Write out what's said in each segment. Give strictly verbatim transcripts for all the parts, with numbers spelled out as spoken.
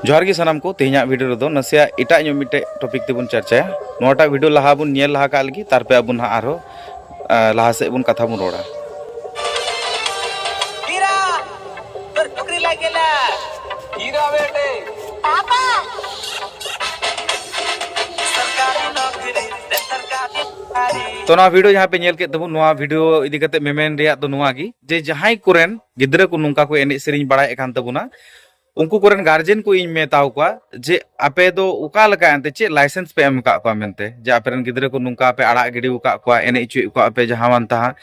ᱡᱚᱦᱟᱨ ᱜᱮ ᱥᱟᱱᱟᱢ ᱠᱚ᱾ ᱛᱮᱦᱮᱧᱟᱜ ᱵᱷᱤᱰᱤᱭᱳ ᱨᱮᱫᱚ ᱱᱟᱥᱮᱭᱟᱜ ᱮᱴᱟᱜ ᱧᱚᱜ ᱢᱤᱫᱴᱮᱡ ᱴᱚᱯᱤᱠ ᱛᱮᱵᱚᱱ ᱪᱟᱨᱪᱟᱭᱟ᱾ ᱱᱚᱣᱟᱴᱟᱜ ᱵᱷᱤᱰᱤᱭᱳ ᱞᱟᱦᱟ ᱵᱚᱱ ᱧᱮᱞ ᱞᱟᱦᱟ ᱠᱟᱜ ᱞᱟᱹᱜᱤᱫ, ᱛᱟᱨᱯᱚᱨᱮ ᱟᱵᱚ ᱱᱟᱦᱟᱜ ᱟᱨᱦᱚᱸ, ᱟ, ᱞᱟᱦᱟ ᱥᱮᱫ ᱵᱚᱱ ᱠᱟᱛᱷᱟ ᱵᱚᱱ ᱨᱚᱲᱟ᱾ हीरा, तोर टुकरी लागेला। हीरा बेटे। पापा। सरकारी नौकरी, सरकारी नौकरी। ᱛᱚ, ᱱᱚᱣᱟ ᱵᱷᱤᱰᱤᱭᱳ ᱡᱟᱦᱟᱸ ᱯᱮ ᱧᱮᱞ ᱠᱮᱫ ᱛᱟᱵᱚᱱ, ᱱᱚᱣᱟ ᱵᱷᱤᱰᱤᱭᱳ ᱤᱫᱤ ᱠᱟᱛᱮ ᱢᱮᱢᱮᱱ ᱨᱮᱭᱟᱜ ᱫᱚ ᱱᱚᱣᱟ ᱜᱮ, ᱡᱮ ᱡᱟᱦᱟᱸᱭ ᱠᱚᱨᱮᱱ ᱜᱤᱫᱽᱨᱟᱹ ᱠᱚ ᱱᱚᱝᱠᱟ ᱠᱚ ᱮᱱᱮᱡ ᱥᱮᱨᱮᱧ ᱵᱟᱲᱟᱭᱮᱫ ᱠᱟᱱ ᱛᱟᱵᱚᱱᱟ, ᱩᱱᱠᱩ ᱠᱚᱨᱮᱱ ᱜᱟᱨᱡᱮᱱ ᱠᱚ ᱤᱧ ᱢᱮᱛᱟᱣ ᱠᱚᱣᱟ ᱡᱮ ᱟᱯᱮ ᱫᱚ ᱚᱠᱟ ᱞᱮᱠᱟ ᱮᱱᱛᱮ ᱪᱮᱫ ᱞᱟᱭᱥᱮᱱᱥ ᱯᱮ ᱮᱢ ᱟᱠᱟᱫ ᱠᱚᱣᱟ ᱢᱮᱱᱛᱮ, ᱡᱮ ᱟᱯᱮ ᱨᱮᱱ ᱜᱤᱫᱽᱨᱟᱹ ᱠᱚ ᱱᱚᱝᱠᱟ ᱯᱮ ᱟᱲᱟᱜ ᱜᱤᱰᱤ ᱟᱠᱟᱫ ᱠᱚᱣᱟ, ᱮᱱᱮᱡ ᱦᱚᱪᱚᱭᱮᱫ ᱠᱚᱣᱟ ᱯᱮ ᱡᱟᱦᱟᱸ ᱢᱟᱱ ᱛᱟᱦᱟᱸ᱾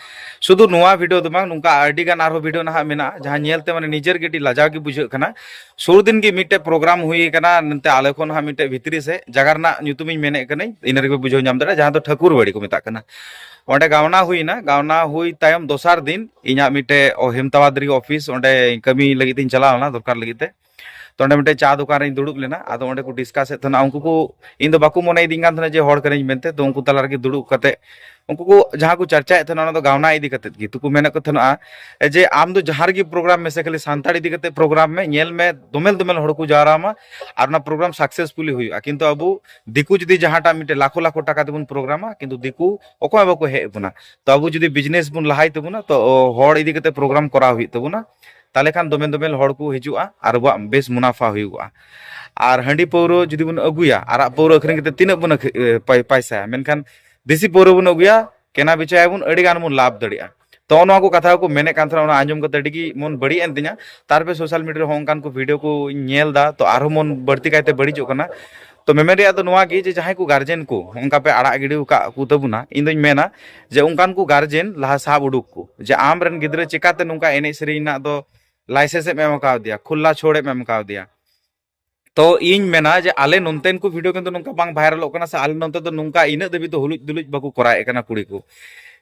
ᱥᱩᱫᱷᱩ ᱱᱚᱣᱟ ᱵᱷᱤᱰᱤᱭᱳ ᱫᱚ ᱵᱟᱝ, ᱱᱚᱝᱠᱟ ᱟᱹᱰᱤ ᱜᱟᱱ ᱟᱨᱦᱚᱸ ᱵᱷᱤᱰᱤᱭᱳ ᱱᱟᱦᱟᱜ ᱢᱮᱱᱟᱜᱼᱟ, ᱡᱟᱦᱟᱸ ᱧᱮᱞ ᱛᱮ ᱢᱟᱱᱮ ᱱᱤᱡᱮᱨ ᱜᱮ ᱟᱹᱰᱤ ᱞᱟᱡᱟᱣ ᱜᱮ ᱵᱩᱡᱷᱟᱹᱜ ᱠᱟᱱᱟ᱾ ᱥᱩᱨ ᱫᱤᱱ ᱜᱮ ᱢᱤᱫᱴᱮᱡ ᱯᱨᱳᱜᱨᱟᱢ ᱦᱩᱭ ᱠᱟᱱᱟ ᱱᱚᱛᱮ ᱟᱞᱮ ᱠᱷᱚᱱ ᱦᱟᱸᱜ ᱢᱤᱫᱴᱮᱡ ᱵᱷᱤᱛᱨᱤ ᱥᱮ, ᱡᱟᱭᱜᱟ ᱨᱮᱱᱟᱜ ᱧᱩᱛᱩᱢ ᱤᱧ ᱢᱮᱱᱮᱫ ᱠᱟᱹᱱᱟᱹᱧ, ᱤᱱᱟᱹ ᱨᱮᱜᱮ ᱵᱩᱡᱷᱟᱹᱣ ᱧᱟᱢ ᱫᱟᱲᱮᱭᱟᱜᱼᱟ, ᱡᱟᱦᱟᱸ ᱫᱚ ᱴᱷᱟᱹᱠᱩᱨ ᱵᱟᱲᱤ ᱠᱚ ᱢᱮᱛᱟᱜ ᱠᱟᱱᱟ᱾ ᱚᱸᱰᱮ ᱜᱟᱣᱱᱟ ᱦᱩᱭᱱᱟ, ᱜᱟᱣᱱᱟ ᱦᱩᱭ ᱛᱟᱭᱚᱢ ᱫᱚᱥᱟᱨ ᱫᱤᱱ ᱤᱧᱟᱹᱜ ᱢᱤᱫᱴᱮᱡ, ᱚ, ᱦᱮᱢᱛᱟᱣᱟᱫ ᱨᱮᱜᱮ ᱚᱯᱷᱤᱥ, ᱚᱸᱰᱮ ᱠᱟᱹᱢᱤ ᱞᱟᱹᱜᱤᱫ ᱛᱤᱧ ᱪᱟᱞᱟᱣ ᱞᱮᱱᱟ, ᱫᱚᱨᱠᱟᱨ ᱞᱟᱹᱜᱤᱫ ᱛᱮ᱾ ᱛᱚ ᱚᱸᱰᱮ ᱢᱤᱫᱴᱮᱡ ᱪᱟ ᱫᱚᱠᱟᱱ ᱨᱤᱧ ᱫᱩᱲᱩᱵ ᱞᱮᱱᱟ᱾ ᱟᱫᱚ ᱚᱸᱰᱮ ᱠᱚ ᱰᱤᱥᱠᱟᱥ ᱮᱫ ᱛᱟᱦᱮᱱᱟ, ᱩᱱᱠᱩ ᱠᱚ, ᱤᱧ ᱫᱚ ᱵᱟᱠᱚ ᱢᱚᱱᱮᱭᱮᱫᱤᱧ ᱠᱟᱱ ᱛᱟᱦᱮᱱᱟ ᱡᱮ ᱦᱚᱲ ᱠᱟᱹᱱᱟᱹᱧ ᱢᱮᱱᱛᱮ᱾ ᱛᱚ ᱩᱱᱠᱩ ᱛᱟᱞᱟ ᱨᱮᱜᱮ ᱫᱩᱲᱩᱵ ᱠᱟᱛᱮ ᱩᱱᱠᱩ ᱠᱚ ᱡᱟᱦᱟᱸ ᱠᱚ ᱪᱟᱨᱪᱟᱭᱮᱫ ᱛᱟᱦᱮᱱᱟ, ᱚᱱᱟ ᱫᱚ ᱜᱟᱣᱱᱟ ᱤᱫᱤ ᱠᱟᱛᱮᱫ ᱜᱮ᱾ ᱛᱚ ᱠᱚ ᱢᱮᱱᱮᱫ ᱠᱚ ᱛᱟᱦᱮᱱᱟ, ᱮ, ᱡᱮ ᱟᱢ ᱫᱚ ᱡᱟᱦᱟᱸ ᱨᱮᱜᱮ ᱯᱨᱳᱜᱨᱟᱢ ᱢᱮ ᱥᱮ, ᱠᱷᱟᱹᱞᱤ ᱥᱟᱱᱛᱟᱲ ᱤᱫᱤ ᱠᱟᱛᱮ ᱯᱨᱳᱜᱨᱟᱢ ᱢᱮ, ᱧᱮᱞ ᱢᱮ ᱫᱚᱢᱮᱞ ᱫᱚᱢᱮᱞ ᱦᱚᱲ ᱠᱚ ᱡᱟᱣᱨᱟ ᱟᱢᱟ ᱟᱨ ᱚᱱᱟ ᱯᱨᱳᱜᱨᱟᱢ ᱥᱟᱠᱥᱮᱥᱯᱷᱩᱞᱤ ᱦᱩᱭᱩᱜᱼᱟ᱾ ᱠᱤᱱᱛᱩ ᱟᱵᱚ ᱫᱤᱠᱩ ᱡᱩᱫᱤ ᱡᱟᱦᱟᱸᱴᱟᱜ ᱢᱤᱫᱴᱮᱡ ᱞᱟᱠᱷᱚ ᱞᱟᱠᱷᱚ ᱴᱟᱠᱟ ᱛᱮᱵᱚᱱ ᱯᱨᱳᱜᱨᱟᱢᱟ, ᱠᱤᱱᱛᱩ ᱫᱤᱠᱩ ᱚᱠᱚᱭ ᱦᱚᱸ ᱵᱟᱠᱚ ᱦᱮᱡ ᱟᱵᱚᱱᱟ᱾ ᱛᱚ ᱟᱵᱚ ᱡᱩᱫᱤ ᱵᱤᱡᱽᱱᱮᱥ ᱵᱚᱱ ᱞᱟᱦᱟᱭ ᱛᱟᱵᱚᱱᱟ, ᱛᱚ, ᱚ, ᱦᱚᱲ ᱤᱫᱤ ᱠᱟᱛᱮ ᱯᱨᱳᱜᱨᱟᱢ ᱠᱚᱨᱟᱣ ᱦᱩᱭᱩᱜ ᱛᱟᱵᱚᱱᱟ᱾ ᱛᱟᱦᱞᱮ ᱠᱷᱟᱱ ᱫᱚᱢᱮᱞ ᱫᱚᱢᱮᱞ ᱦᱚᱲ ᱠᱚ ᱦᱤᱡᱩᱜᱼᱟ ᱟᱨ ᱟᱵᱚᱣᱟᱜ ᱵᱮᱥ ᱢᱩᱱᱟᱯᱷᱟ ᱦᱩᱭᱩᱜᱼᱟ᱾ ᱟᱨ ᱦᱟᱺᱰᱤ ᱯᱟᱹᱣᱨᱟᱹ ᱡᱩᱫᱤ ᱵᱚᱱ ᱟᱹᱜᱩᱭᱟ, ᱟᱨᱟᱜ ᱯᱟᱹᱣᱨᱟᱹ ᱟᱹᱠᱷᱨᱤᱧ ᱠᱟᱛᱮ ᱛᱤᱱᱟᱹᱜ ᱵᱚᱱ ᱟᱹᱠᱷ-, ᱮ, ᱯᱟᱭ-, ᱯᱟᱭᱥᱟᱭᱟ, ᱢᱮᱱᱠᱷᱟᱱ ᱫᱮᱥᱤ ᱯᱟᱹᱣᱨᱟᱹ ᱵᱚᱱ ᱟᱹᱜᱩᱭᱟ, ᱠᱮᱱᱟ ᱵᱮᱪᱟᱭᱟᱵᱚᱱ, ᱟᱹᱰᱤ ᱜᱟᱱ ᱵᱚᱱ ᱞᱟᱵᱷ ᱫᱟᱲᱮᱭᱟᱜᱼᱟ᱾ ᱛᱚ ᱱᱚᱣᱟ ᱠᱚ ᱠᱟᱛᱷᱟ ᱠᱚ ᱢᱮᱱᱮᱫ ᱠᱟᱱ ᱛᱟᱦᱮᱱᱟ, ᱚᱱᱟ ᱟᱸᱡᱚᱢ ᱠᱟᱛᱮ ᱟᱹᱰᱤ ᱜᱮ ᱢᱚᱱ ᱵᱟᱹᱲᱤᱡ ᱮᱱ ᱛᱤᱧᱟ᱾ ᱛᱟᱨᱯᱚᱨᱮ ᱥᱳᱥᱟᱞ ᱢᱤᱰᱤᱭᱟ ᱨᱮᱦᱚᱸ ᱚᱱᱠᱟᱱ ᱠᱚ ᱵᱷᱤᱰᱤᱭᱳ ᱠᱚᱧ ᱧᱮᱞ ᱮᱫᱟ, ᱛᱚ ᱟᱨᱦᱚᱸ ᱢᱚᱱ ᱵᱟᱹᱲᱛᱤ ᱠᱟᱭᱛᱮ ᱵᱟᱹᱲᱤᱡᱚᱜ ᱠᱟᱱᱟ᱾ ᱛᱚ ᱢᱮᱢᱮᱱ ᱨᱮᱭᱟᱜ ᱫᱚ ᱱᱚᱣᱟ ᱜᱮ ᱡᱮ ᱡᱟᱦᱟᱸᱭ ᱠᱚ ᱜᱟᱨᱡᱮᱱ ᱠᱚ ᱚᱱᱠᱟ ᱯᱮ ᱟᱲᱟᱜ ᱜᱤᱰᱤ ᱟᱠᱟᱫ ᱠᱚ ᱛᱟᱵᱚᱱᱟ, ᱤᱧ ᱫᱚᱧ ᱢᱮᱱᱟ ᱡᱮ ᱚᱱᱠᱟᱱ ᱠᱚ ᱜᱟᱨᱡᱮᱱ ᱞᱟᱦᱟ ᱥᱟᱵ ᱩᱰᱩᱠ ᱠᱚ, ᱡᱮ ᱟᱢ ᱨᱮᱱ ᱜᱤᱫᱽᱨᱟᱹ ᱪᱮᱠᱟᱛᱮ ᱱᱚᱝᱠᱟ ᱮᱱᱮᱡ ᱥᱮᱨᱮᱧ ᱨᱮᱱᱟᱜ ᱫᱚ ᱞᱟᱭᱥᱮᱱᱥ ᱮᱢ ᱮᱢ ᱠᱟᱣᱫᱮᱭᱟ, ᱠᱷᱩᱞᱞᱟ ᱪᱷᱳᱲ ᱮᱢ ᱮᱢ ᱠᱟᱣᱫᱮᱭᱟ᱾ ᱛᱚ ᱤᱧ ᱢᱮᱱᱟ ᱡᱮ ᱟᱞᱮ ᱱᱚᱱᱛᱮᱱ ᱠᱚ ᱵᱷᱤᱰᱤᱭᱳ ᱠᱤᱱᱛᱩ ᱱᱚᱝᱠᱟ ᱵᱟᱝ ᱵᱷᱟᱭᱨᱟᱞᱚᱜ ᱠᱟᱱᱟ, ᱥᱮ ᱟᱞᱮ ᱱᱚᱱᱛᱮ ᱫᱚ ᱱᱚᱝᱠᱟ ᱤᱱᱟᱹᱜ ᱫᱷᱟᱹᱵᱤᱡ ᱫᱚ ᱦᱩᱞᱩᱡ ᱫᱩᱞᱩᱡ ᱵᱟᱠᱚ ᱠᱚᱨᱟᱣᱮᱫ ᱠᱟᱱᱟ ᱠᱩᱲᱤ ᱠᱚ᱾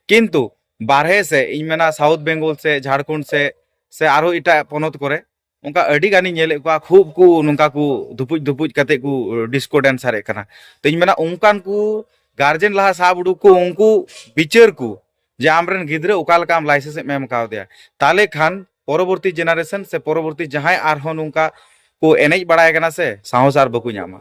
ᱠᱤᱱᱛᱩ ᱵᱟᱨᱦᱮ ᱥᱮ, ᱤᱧ ᱢᱮᱱᱟ ᱥᱟᱣᱩᱛᱷ ᱵᱮᱝᱜᱚᱞ ᱥᱮ, ᱡᱷᱟᱲᱠᱷᱚᱸᱰ ᱥᱮ, ᱥᱮ ᱟᱨᱦᱚᱸ ᱮᱴᱟᱜ ᱯᱚᱱᱚᱛ ᱠᱚᱨᱮ ᱚᱱᱠᱟ ᱟᱹᱰᱤ ᱜᱟᱱᱤᱧ ᱧᱮᱞᱮᱫ ᱠᱚᱣᱟ, ᱠᱷᱩᱵ ᱠᱚ ᱱᱚᱝᱠᱟ ᱠᱚ ᱫᱷᱩᱯᱩᱡ ᱫᱷᱩᱯᱩᱡ ᱠᱟᱛᱮ ᱠᱚ ᱰᱤᱥᱠᱳ ᱰᱮᱱᱥᱟᱨᱮᱫ ᱠᱟᱱᱟ᱾ ᱛᱚ ᱤᱧ ᱢᱮᱱᱟ ᱚᱱᱠᱟᱱ ᱠᱚ ᱜᱟᱨᱡᱮᱱ ᱞᱟᱦᱟ ᱥᱟᱵ ᱩᱰᱩᱠ ᱠᱚ, ᱩᱱᱠᱩ ᱵᱤᱪᱟᱹᱨ ᱠᱚ ᱡᱮ ᱟᱢᱨᱮᱱ ᱜᱤᱫᱽᱨᱟᱹ ᱚᱠᱟ ᱞᱮᱠᱟ ᱟᱢ ᱞᱟᱭᱥᱮᱱᱥ ᱮᱢ ᱮᱢ ᱠᱟᱣᱫᱮᱭᱟ᱾ ᱛᱟᱦᱞᱮ ᱠᱷᱟᱱ ᱯᱚᱨᱚᱵᱚᱨᱛᱤ ᱡᱮᱱᱟᱨᱮᱥᱚᱱ ᱥᱮ ᱯᱚᱨᱚᱵᱚᱨᱛᱤ ᱡᱟᱦᱟᱸᱭ ᱟᱨᱦᱚᱸ ᱱᱚᱝᱠᱟ ᱠᱚ ᱮᱱᱮᱡ ᱵᱟᱲᱟᱭ ᱠᱟᱱᱟ ᱥᱮ, ᱥᱟᱦᱚᱥ ᱟᱨ ᱵᱟᱠᱚ ᱧᱟᱢᱟ᱾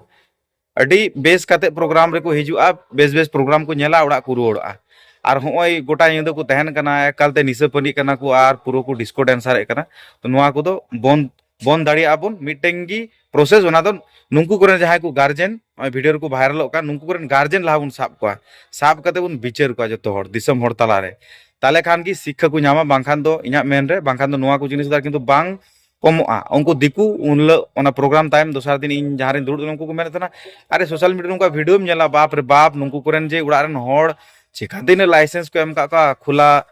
ᱟᱹᱰᱤ ᱵᱮᱥ ᱠᱟᱛᱮ ᱯᱨᱳᱜᱨᱟᱢ ᱨᱮᱠᱚ ᱦᱤᱡᱩᱜᱼᱟ, ᱵᱮᱥ ᱵᱮᱥ ᱯᱨᱳᱜᱨᱟᱢ ᱠᱚ ᱧᱮᱞᱟ, ᱚᱲᱟᱜ ᱠᱚ ᱨᱩᱣᱟᱹᱲᱚᱜᱼᱟ᱾ ᱟᱨ ᱦᱚᱸᱜᱼᱚᱭ ᱜᱚᱴᱟ ᱧᱤᱫᱟᱹ ᱠᱚ ᱛᱟᱦᱮᱱ ᱠᱟᱱᱟ, ᱮᱠᱟᱞᱛᱮ ᱱᱤᱥᱟᱹ ᱯᱟᱹᱱᱤᱜ ᱠᱟᱱᱟ ᱠᱚ ᱟᱨ ᱯᱩᱨᱟᱹ ᱠᱚ ᱰᱤᱥᱠᱳ ᱰᱮᱱᱥᱟᱨᱮᱫ ᱠᱟᱱᱟ᱾ ᱛᱚ ᱱᱚᱣᱟ ᱠᱚᱫᱚ ᱵᱚᱱᱫ, ᱵᱚᱱᱫ ᱫᱟᱲᱮᱭᱟᱜᱼᱟ ᱵᱚᱱ᱾ ᱢᱤᱫᱴᱮᱱ ᱜᱮ ᱯᱨᱚᱥᱮᱥ, ᱚᱱᱟ ᱫᱚ ᱱᱩᱠᱩ ᱠᱚᱨᱮᱱ ᱡᱟᱦᱟᱸᱭ ᱠᱚ ᱜᱟᱨᱡᱮᱱ, ᱱᱚᱜᱼᱚᱭ ᱵᱷᱤᱰᱤᱭᱳ ᱨᱮᱠᱚ ᱵᱷᱟᱭᱨᱟᱞᱚᱜ ᱠᱟᱱ, ᱱᱩᱠᱩ ᱠᱚᱨᱮᱱ ᱜᱟᱨᱡᱮᱱ ᱞᱟᱦᱟ ᱵᱚᱱ ᱥᱟᱵ ᱠᱚᱣᱟ, ᱥᱟᱵ ᱠᱟᱛᱮ ᱵᱚᱱ ᱵᱤᱪᱟᱹᱨ ᱠᱚᱣᱟ ᱡᱚᱛᱚ ᱦᱚᱲ, ᱫᱤᱥᱚᱢ ᱦᱚᱲ ᱛᱟᱞᱟᱨᱮ᱾ ᱛᱟᱦᱚᱞᱮ ᱠᱷᱟᱱ ᱜᱮ ᱥᱤᱠᱠᱷᱟ ᱠᱚ ᱧᱟᱢᱟ, ᱵᱟᱝᱠᱷᱟᱱ ᱫᱚ ᱤᱧᱟᱹᱜ ᱢᱮᱱ ᱨᱮ, ᱵᱟᱝᱠᱷᱟᱱ ᱫᱚ ᱱᱚᱣᱟ ᱠᱚ ᱡᱤᱱᱤᱥ ᱫᱚ ᱟᱨ ᱠᱤᱱᱛᱩ ᱵᱟᱝ ᱠᱚᱢᱚᱜᱼᱟ᱾ ᱩᱱᱠᱩ ᱫᱤᱠᱩ ᱩᱱ ᱦᱤᱞᱳᱜ ᱚᱱᱟ ᱯᱨᱳᱜᱨᱟᱢ ᱛᱟᱭᱚᱢ ᱫᱚᱥᱟᱨ ᱫᱤᱱ ᱤᱧ ᱡᱟᱦᱟᱸ ᱨᱤᱧ ᱫᱩᱲᱩᱵ ᱞᱮᱱᱟ, ᱩᱱᱠᱩ ᱠᱚ ᱢᱮᱱᱮᱫ ᱛᱟᱦᱮᱱᱟ, "ᱟᱨᱮ, ᱥᱳᱥᱟᱞ ᱢᱤᱰᱤᱭᱟ ᱨᱮ ᱱᱚᱝᱠᱟ ᱵᱷᱤᱰᱤᱭᱳᱢ ᱧᱮᱞᱟ, ᱵᱟᱯ ᱨᱮ ᱵᱟᱯ, ᱱᱩᱠᱩ ᱠᱚᱨᱮᱱ ᱡᱮ ᱚᱲᱟᱜ ᱨᱮᱱ ᱦᱚᱲ ᱪᱤᱠᱟᱹ ᱛᱤᱱᱟᱹᱜ ᱞᱟᱭᱥᱮᱱᱥ ᱠᱚ ᱮᱢ ᱠᱟᱜ ᱠᱚᱣᱟ ᱠᱷᱩᱞᱟ,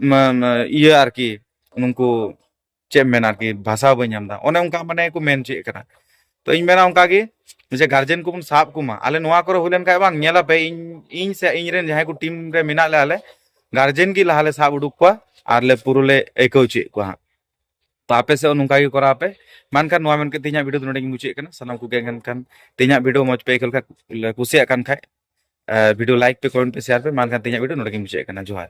ᱢ-, ᱢ-, ᱤᱭᱟᱹ ᱟᱨᱠᱤ, ᱱᱩᱠᱩ ᱪᱮᱫ ᱮᱢ ᱢᱮᱱᱟ ᱟᱨᱠᱤ, ᱵᱷᱟᱥᱟ ᱵᱟᱹᱧ ᱧᱟᱢ ᱮᱫᱟ", ᱚᱱᱮ ᱚᱱᱠᱟ ᱢᱟᱱᱮ ᱠᱚ ᱢᱮᱱ ᱦᱚᱪᱚᱭᱮᱫ ᱠᱟᱱᱟ᱾ ᱛᱚ ᱤᱧ ᱢᱮᱱᱟ ᱚᱱᱠᱟ ᱜᱮ ᱡᱮ ᱜᱟᱨᱡᱮᱱ ᱠᱚᱵᱚᱱ ᱥᱟᱵ ᱠᱚᱢᱟ᱾ ᱟᱞᱮ ᱱᱚᱣᱟ ᱠᱚᱨᱮ ᱦᱩᱭ ᱞᱮᱱᱠᱷᱟᱡ ᱵᱟᱝ, ᱧᱮᱞ ᱟᱯᱮ, ᱤᱧ, ᱤᱧ ᱥᱮ ᱤᱧ ᱨᱮᱱ ᱡᱟᱦᱟᱸᱭ ᱠᱚ ᱴᱤᱢ ᱨᱮ ᱢᱮᱱᱟᱜ ᱞᱮᱭᱟ, ᱟᱞᱮ ᱜᱟᱨᱡᱮᱱ ᱜᱮ ᱞᱟᱦᱟ ᱞᱮ ᱥᱟᱵ ᱩᱰᱩᱠ ᱠᱚᱣᱟ ᱟᱨ ᱞᱮ ᱯᱩᱨᱟᱹ ᱞᱮ ᱟᱹᱭᱠᱟᱹᱣ ᱦᱚᱪᱚᱭᱮᱫ ᱠᱚᱣᱟ ᱦᱟᱸᱜ᱾ ᱛᱚ ᱟᱯᱮ ᱥᱮᱫ ᱦᱚᱸ ᱱᱚᱝᱠᱟ ᱜᱮ ᱠᱚᱨᱟᱣ ᱯᱮ᱾ ᱢᱟ ᱮᱱᱠᱷᱟᱱ ᱱᱚᱣᱟ ᱢᱮᱱ ᱠᱟᱛᱮ ᱛᱮᱦᱮᱧᱟᱜ ᱵᱷᱤᱰᱤᱭᱳ ᱫᱚ ᱱᱚᱰᱮ ᱜᱤᱧ ᱢᱩᱪᱟᱹᱫ ᱠᱟᱱᱟ᱾ ᱥᱟᱱᱟᱢ ᱠᱚᱜᱮ ᱮᱱᱠᱷᱟᱱ ᱛᱮᱦᱮᱧᱟᱜ ᱵᱷᱤᱰᱤᱭᱳ ᱢᱚᱡᱽ ᱯᱮ ᱟᱹᱭᱠᱟᱹᱣ ᱞᱮᱠᱷᱟᱱ, ᱠᱩᱥᱤᱭᱟᱜ ᱠᱟᱱ ᱠᱷᱟᱡ, ᱟᱨ ᱵᱷᱤᱰᱤᱭᱳ ᱞᱟᱭᱤᱠ ᱯᱮ, ᱠᱚᱢᱮᱱᱴ ᱯᱮ, ᱥᱮᱭᱟᱨ ᱯᱮ᱾ ᱢᱟ ᱮᱱᱠᱷᱟᱱ ᱛᱮᱦᱮᱧᱟᱜ ᱵᱷᱤᱰᱤᱭᱳ ᱱᱚᱰᱮ ᱜᱤᱧ ᱢᱩᱪᱟᱹᱫ ᱠᱟᱱᱟ᱾ ᱡᱚᱦᱟᱨ᱾